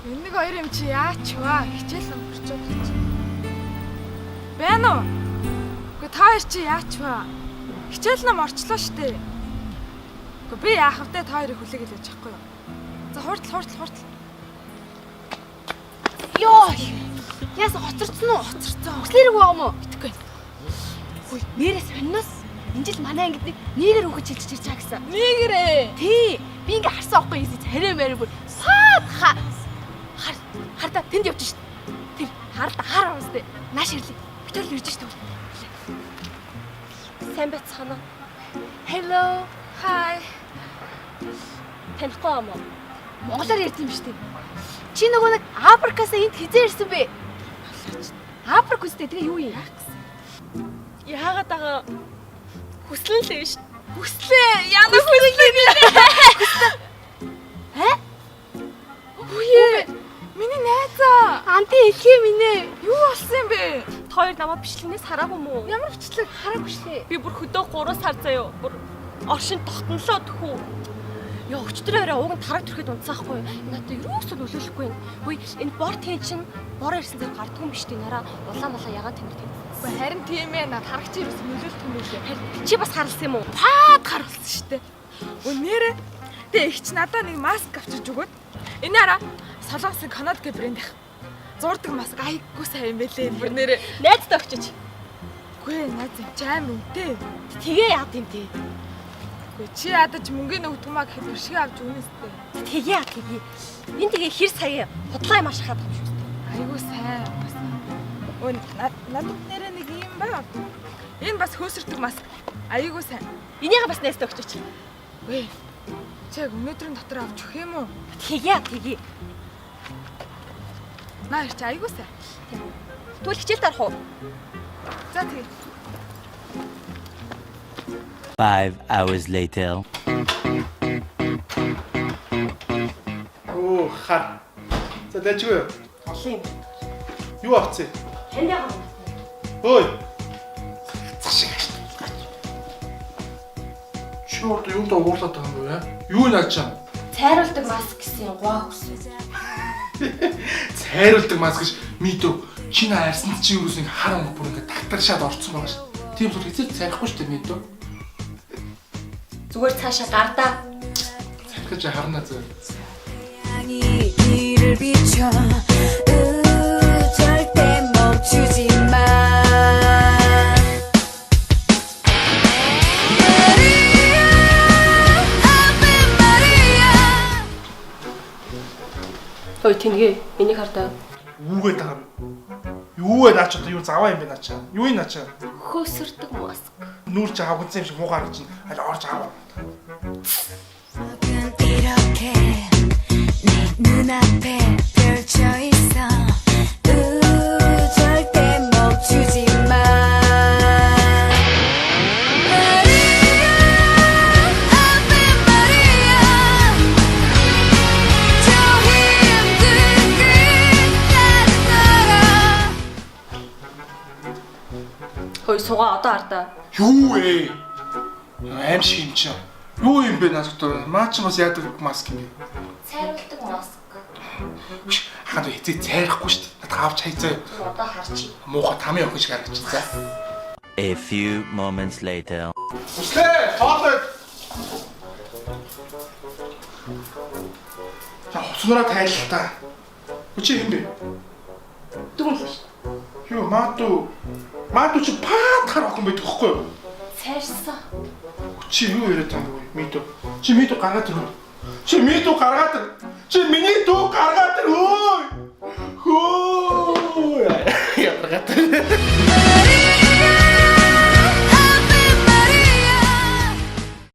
Энэ нэг хоёр юм чи яач вэ? Хичээл өнгөрчөөд чи. Байна уу? Үгүй та хоёр чи яач вэ? Хичээл ном орчлоо штэ. Үгүй би яах вэ? Та хоёрыг хүлээгээл яж байхгүй юу? За хурдл хурдл хурдл. Йоо. Яасан хоцорсон уу? Хоцорсон. Хүслээрэг байгаа юм уу? Итгэхгүй. Хүй, нэрээ сонноос энэ жил манай ангид нэг нийгэр хүүхэд чилжиж ирж байгаа гэсэн. Нийгэрээ. Тий. Би ингээ харсан аахгүй юм царай мэрэ бүр паад ха. Хар харда тэнд явж шít. Тэр харда хар уустай. Нааш ирлээ. Бид хоёр л ирж шít. Сайн байцгаана уу? Hello. Hi. Танихгүй юм уу? Монголоор ярьд юм шүү дээ. Чи нөгөө нэг Африкаас энд хизээ ирсэн бэ? Африк үстэй тэгээ юу юм? Яагаад байгаа хүслэн л биш. Хүслээ. Яна хүслээ гинэ. Хэ? Үе. Миний найзаа. Анти хэлхий минь ээ. Юу болсон юм бэ? Та хоёр намайг бичлэгнээс хараагүй мүү? Ямар бичлэг? Хараагүй шлээ. Би бүр хөдөө 3 сар заяо. Бүр оршин тогтнолоо төхүү. Яа өчтөр орой уг нь тараг төрөхөд унтсаахгүй. Энэ одоо юусоо нөлөөлөхгүй юм. Хүй энэ бор тэн чинь бор ирсэн зэрэг гардгүй юм биш үү? Нараа улаан малаа ягаан тэмэр тийм. Үгүй харин тийм ээ. На тарагч ерөөс нөлөөлөх юм байлээ. Харин чи бас харалсан юм уу? Паад харуулсан штэ. Өө нэрэ. Тэгээ их чи надаа нэг маск авчирч өгөөд. Энэ араа Солонгосын Канад гэх брэнд их. Зурдаг маск айггүй сайн юм байлээ энэ бүр нэрэ. Найздаа өгчөж. Үгүй найз юм чи амар үнэтэй. Тэгээ яад юм те. Үгүй чи ядаж мөнгөний өгдөг маа гэхэд бэршгээ авч өгнө сте. Тэгээ яа тэгээ. Энэ тэгээ хэр сая худлаа юм ашиглаад байгаа юм шүү дээ. Айгуу сайн бас. Өө надад нэрэ нэг юм байна. Энэ бас хөөсөрдөг маск. Айгуу сайн. Энийгээ бас найздаа өгчөж. Үгүй. Чи яг өнөөдрийн дотор авч өгөх юм уу? Тэгээ тэгээ. Наа чи айгуу сайн. Тэгвэл хичээлд орох уу? За тэгээ. 5 hours later. Оо хар. За дайчгүй юу? Олон юм. Юу авцээ? Танд яагаад Ой. Цах шиг ааш. Чи одоо юунда уурлаад байгаа юм бэ? Юу наачаа? Цайруулдаг маск гэсэн гуа хүссэн. Цайруулдаг маск гэж мэдв. Чи наа арьсанд чи юус нэг хар өнгө бүр ингээ тагтаршаад орцсон байгаа ш. Тийм зүйл хэзээ ч цайрахгүй шүү дээ мэдв. Зүгээр цаашаа гардаа. Цайрах гэж харна зөө. 길을 비춰 절대 멈추지 마 마리아 아베 마리아 Ой тэнгээ энийг хардаа. Үүгээд байгаа юм. Юу вэ наач одоо юу заваа юм бэ наачаа? Юу юм наачаа? Хөөсөрдөг маск. Нүүр чи авганцсан юм шиг муу гарч ин аль орж аваа. 이렇게 네 눈앞에 펼쳐 있어 절대 멈추지 마 마리아 아베 마리아 저 힘든 끝까지 따라 Хөөе суугаа одоо хардаа. Юу вэ? Аим шиг юм чи. Юу юм бэ наач одоо? Маа чи бас яадаг маск юм бэ? Цайруулдаг маск. Хахад хэзээ цайрахгүй шүү дээ. Надад авч хайцаа. Одоо харчих. Муухай тамийн охин шиг харагч за. A few moments later. Хүслээ, тоолоо. За хувцснараа тайлал та. Чи юм бэ? Дүн л шүү. Юу мату. Мату чи паад хар охин байдаг хгүй юу? Цайрсан. Чи юу яриад байгаа юм бэ? Миту. Чи миту гаргаад ир. Чи миту гаргаад ир. Чи миний дүү гаргаад ир. Хөөе. Хөө. Ядаргаад.